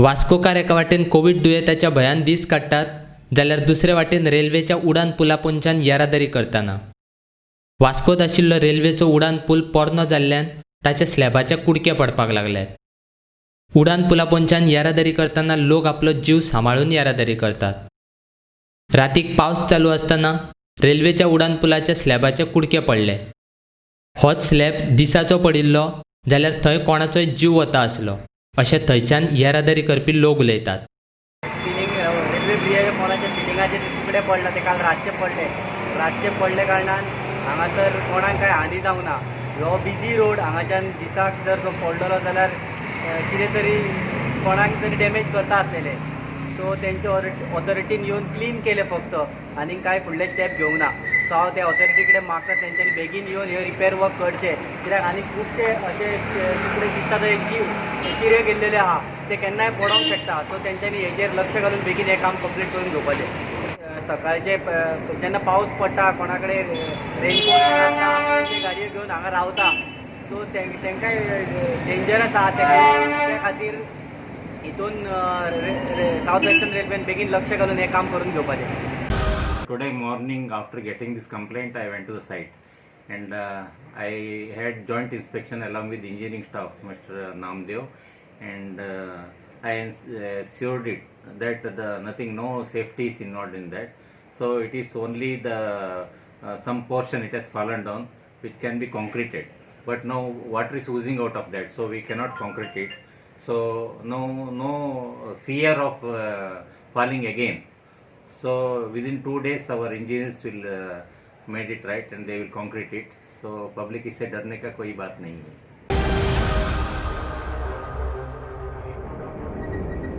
वास्कोकार एका वाटेन कोवीड दुयेंताच्या भंयान दीस काडटात जाल्यार दुसरे वाटेन रेल्वेच्या उडान पुला पोंदच्यान येरादारी करतना. वास्कोत आशिल्लो रेल्वेचो उडान पूल पोरनो जाल्ल्यान ताच्या स्लॅबाचे कुडके पडपाक लागल्यात. उडान पुला पोंदच्यान येरादारी करतना लोक आपलो जीव सांबाळून येरादारी करतात. रातीक पावस चालू आसतना रेल्वेच्या उडान पुलाच्या स्लॅबाचे कुडके पडले. होच स्लॅब दिसाचो पडिल्लो जाल्यार थंय कोणाचोय जीव वता आसलो अशें थंयच्यान येरादारी करपी लोक उलयतात. सिलिंग, रेल्वे ब्रिजाच्या पोंदाचे सिलिंगाचे ते तुकडे पडला, ते काल रातचे पडले. रातचे पडले कारणान हांगासर कोणाक कांय हानी जावंक ना. हो बिजी रोड, हांगाच्यान दिसाक जर तो पडलेलो जाल्यार कितें तरी कोणाक तरी डॅमेज करता आसलेले. सो तेंचे ऑथॉरिटीन येवन क्लीन केलें फक्त, आनी कांय फुडले स्टेप घेवंक ना. सो हांव त्या ऑथॉरिटी कडेन मागता, तेंच्यांनी बेगीन येवन हे रिपेर वर्क करचें, कित्याक आनी खुबशे अशे तुकडे दिसता थंय जीव चिरे गेल्लेले आहा, ते केन्नाय पडोंक शकता. सो तेंच्यांनी हेजेर लक्ष घालून बेगीन हें काम कंप्लीट करून घेवपाचें. सकाळचे जेन्ना पावस पडटा, कोणा कडेन रेनकोट नासता, ते गाडयो घेवन हांगा रावता. सो तेंकांय डेंजर आसा. त्या खातीर हितून सावथ वेस्टर्न रेल्वेन बेगीन लक्ष घालून हें काम करून घेवपाचें. Today morning, after getting this complaint, I went to the site and I had joint inspection along with engineering staff, Mr. Namdev, and I assured it that the nothing, no safety is involved in that. So it is only the some portion it has fallen down, which can be concreted. But now water is oozing out of that, so we cannot concrete it. So no fear of falling again. So within 2 days, our engineers will made it right and they will concrete it. So public इससे डरने का कोई बात नहीं है.